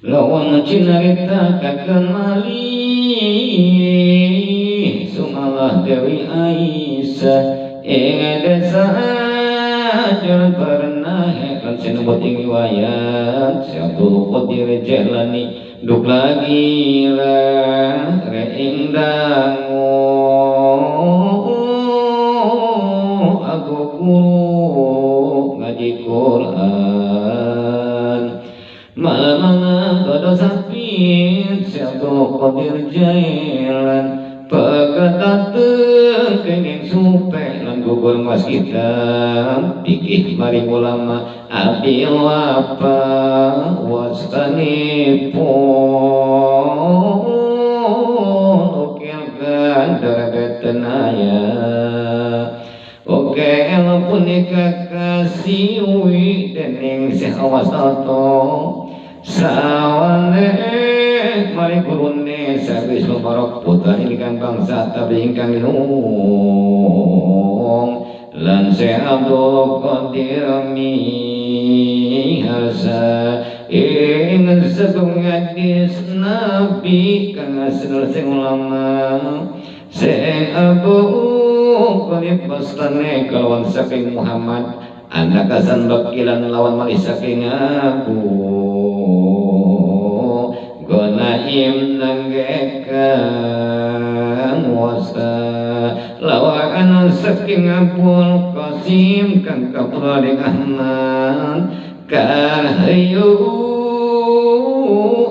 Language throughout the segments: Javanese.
Lawan cinarita kaken malih sumalah Dewi Aisyah ing desa jalan pernah lan sinebut ing riwayat Syekh Qadir Jailani duk lagi ing dangu aku guru ngaji Quran malam-malam pada sapi Syekh Qadir Jailan pegetateng kenging supe lan gugur mas kitab pikih maring ulama abi wapa wastanipun ukil gandar aya oke punika kasiwi dening Syekh Wasato sawane mari gurune sawis lumarok putra ingkang bangsa tabi ingkang linung lan Syekh Abdul Qadir miharsa ing sagung hadis Nabi kang asal sing ulama Syekh Abu Qadir pastane kalawan saking Muhammad anak Hasan bakilan lawan malih saking aku Gonaim nanggekan wasa lawan saking Abul Qasim kang kaputra Ahmad kahayu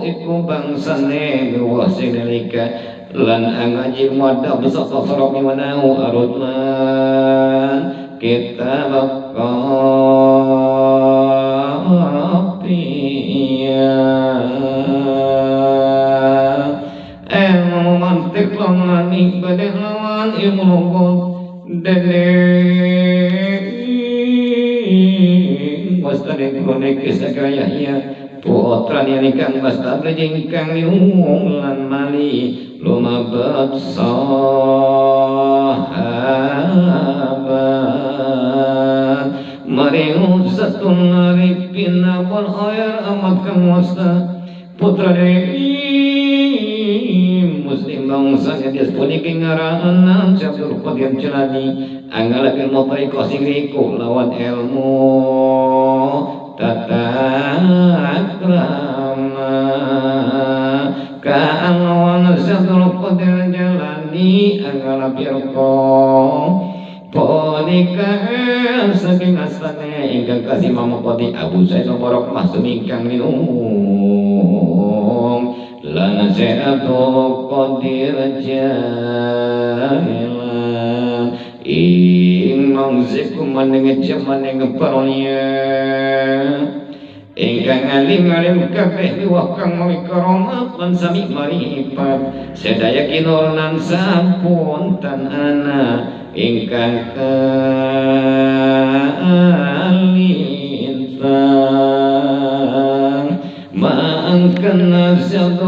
iku bangsane miwah sing nalika lan angaji muadab saka sorok miwanau arutlan kitab qafiyah ilmu mantik longani badai lawan ilmu lugut dene wastane kronik kisah Yahya putra ingkang wasta ingkang liung lan mali lumabat sahabat maring satun arifin wal khair amat kang wasta putra muslim bangsa dia puniki ngaranan Syekh Qadir Jailani angalaken motoriko sing riku lawan ilmu tata krama kalawan Syekh Qadir Jailani angalapirko punika saking astane ingkang kasih mamukoti Abu Said Mubarak Mahsum ingkang linung lan Syekh Abdul Qadir Jailani ing mangsiku manenge jamaning paronya ingkang alim alim kabeh miwah kang mawi karamat lan sami maripat sedaya kinurnan sampun tan ana ingkang kalintang mangkena Syekh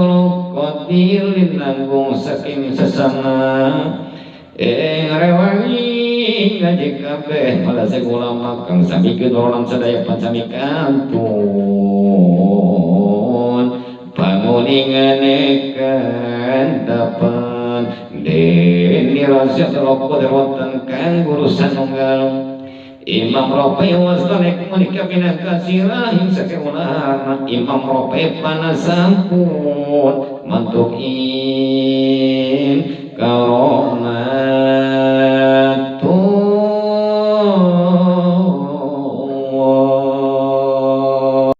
Qadir nanggung saking sesama ing rewangi ngaji kabeh malah sing ulama kang sami kinurunan sedaya pancami kantun panguningane kandapan dene Syekh Qadir wonten kang urusan nunggal Imam Rafi wastane menika minangka sirahim saking ulama Imam Rafi panasampun mantuk in karomat